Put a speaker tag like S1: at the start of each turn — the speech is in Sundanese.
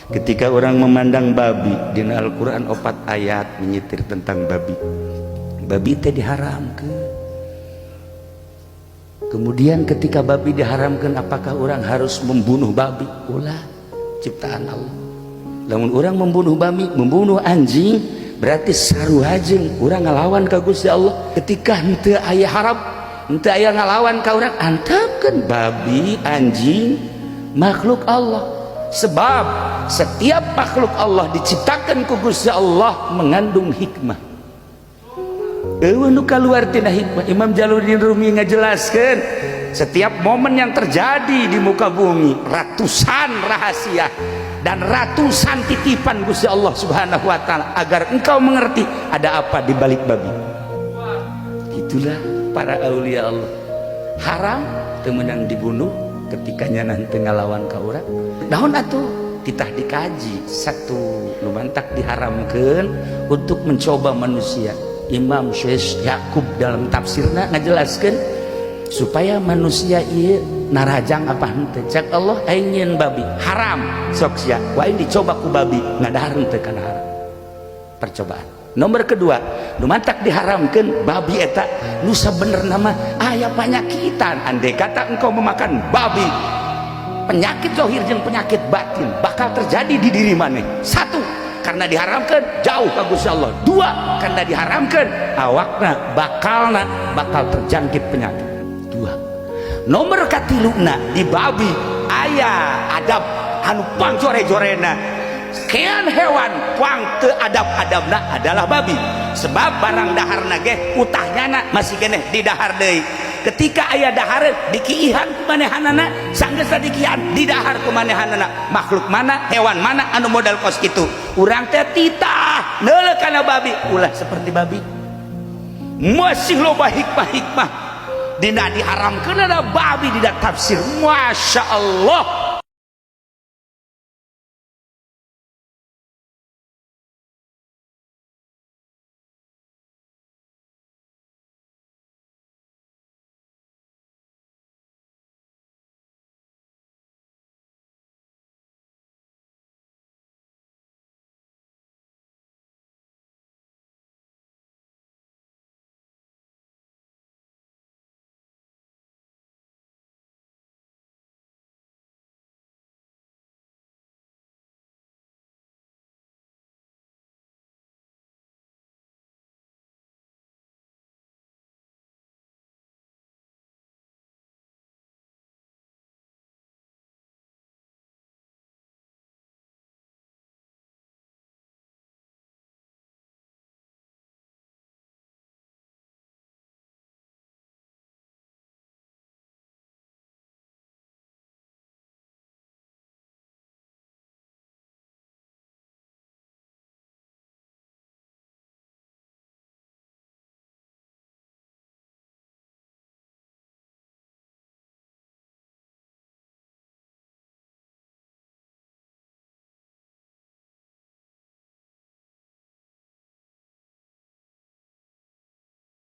S1: Ketika orang memandang babi, di Al-Quran opat ayat menyitir tentang babi. Babi teh diharamkan. Kemudian ketika babi diharamkan, apakah orang harus membunuh babi? Ulah, ciptaan Allah. Lamun orang membunuh babi, membunuh anjing, berarti sarua jeung urang ngalawan ka Gusti Allah. Ketika henteu aya haram, henteu aya ngalawan ka urang, antepkeun babi, anjing, makhluk Allah. Sebab setiap makhluk Allah diciptakan ku Gusti Allah mengandung hikmah. Euweuh nu kaluar tina hikmah. Imam Jalaluddin Rumi ngajelaskeun setiap momen yang terjadi di muka bumi, ratusan rahasia dan ratusan titipan Gusti Allah Subhanahu wa taala agar engkau mengerti ada apa di balik babi. Itulah para aulia Allah. Haram teu meunang dibunuh ketika nanti ngalawan ka urang. Naon atuh? Titah dikaji. Satu, nu mantak diharamkeun untuk mencoba manusia. Imam Syekh Yakub dalam tafsirna ngajelaskeun supaya manusia ieu narajang apa henteu. Cek Allah, aing nyieun babi haram, sok sia ku aing dicoba ku babi, ngadahar henteu kana haram. Percobaan nomor kedua, nu mantak diharamkeun babi eta nu sabenerna mah aya panyakitan. Andai kata engkau memakan babi, penyakit zahir jeung penyakit batin bakal terjadi di diri maneh. Satu, karena diharamkan jauh ka Gusti Allah. Dua, karena diharamkan awakna bakalna bakal terjangkit penyakit. Dua. Nomor katiluna, di babi aya adab anu pangjore-jorena. Sekian hewan pang teu adab-adabna adalah babi, sebab barang daharna ge utahnyana masih keneh di dahar deui. Ketika aya dahar, dikiihan ku manehanana. Sanggeus dikiihan, di dahar ku manehanana. Makhluk mana, hewan mana anu modal kos kitu? Urang teh titah neuleuh kana babi, ulah seperti babi. Masih loba hikmah-hikmah dina diharamkeun ada babi dina tafsir. Masya Allah.